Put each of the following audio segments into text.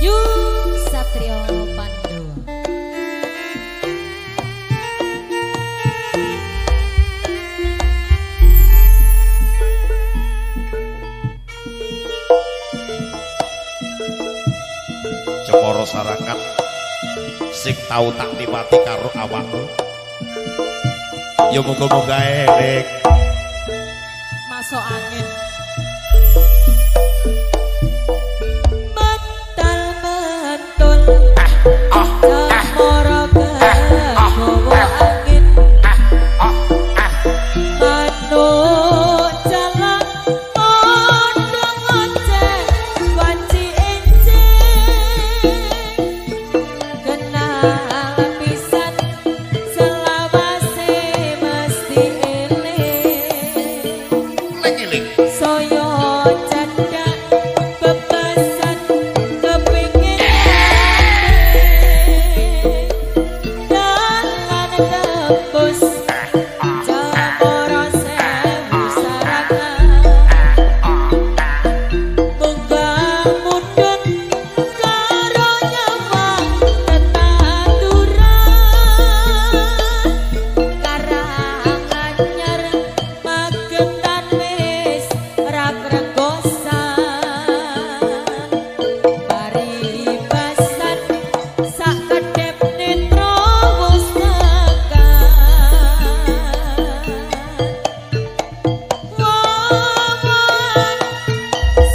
Yu Satrio Pandowo. Cemoro Sarangan sing tau tak liwati karo awakmu. Ya muga-muga eling. Masuk angin. Mental mentul. Cemoro kegawa angin. Manuk jalak padha ngoceh wanci encing. Kenal pisan selawase mesti eling. Eling-eling. Saya cendhak bebasan kepingin dalan tembus Cemoro Sewu Sarangan. Munggah mudhun karo nyawang tetanduran. Karanganyar Magetan wis ra krenggosan. Paribasan sak kedhep netra wis tekan. Wawan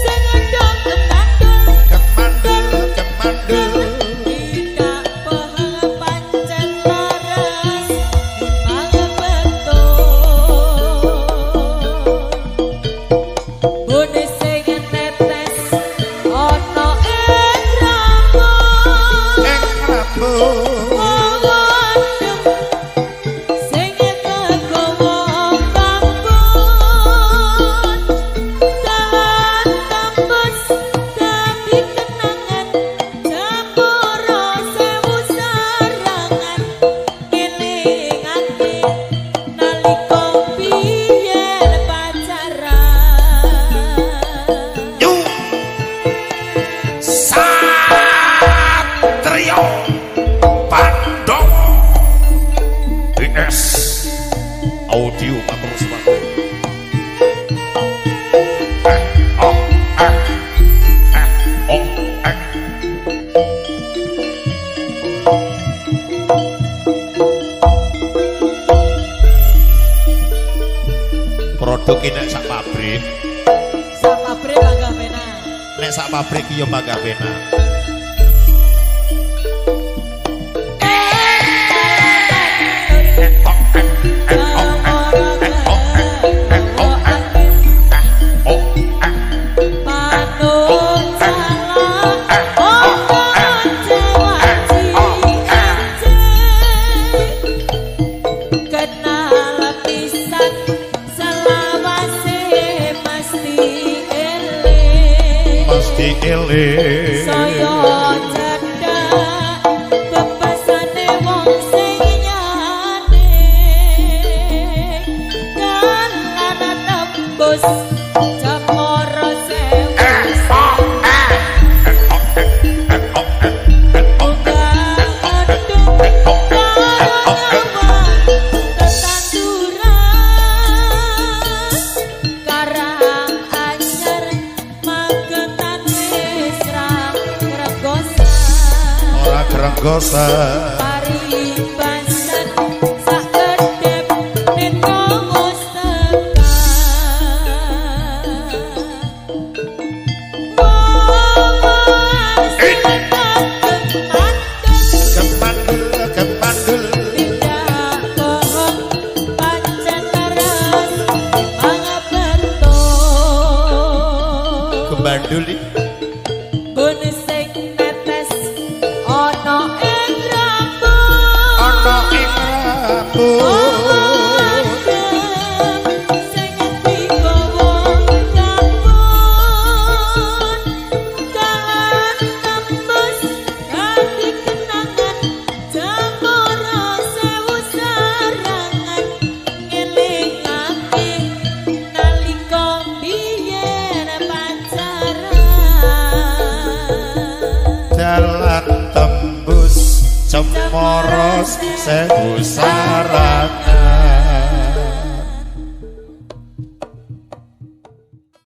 sing do kemandul Kemandul, kemandul. tidak paham pancen laras mangebetul. Bune sing netes ana ing rambut. Ing rambut. Wawan sing kegawa kambun. Dalan tembus dadi kenangan Cemoro Sewu Sarangan. Ngelingake nalika biyen pacaran. Yu Satrio Pandowo DS Audio matur suwun. Eh oh eh eh oh eh. Produk ini nek sak pabrik, Sak pabrik panggah penak. nek sak pabrik ki ya panggah penak. Cemoro kegawa angin. Oh eh. Manuk jalak padha wanci encing. Kenal pisan selawase mesti eling. Mesti eling. Saya cendhak bebasane wong sing nyanding. Dalan tembus Cemoro Sewu Sarangan. Munggah mudhun karo nyawang tetanduran. Karanganyar Magetan wis ra krenggosan. Ora krenggosan. Paribasan sak kedhep netra wis tekan. Wawan sing kemandul Kemandul, kemandul. tidak bohong pancen leres mangebetul. Kembandul iki. Bun sing netes ana ing rambut. 1000 sarangan.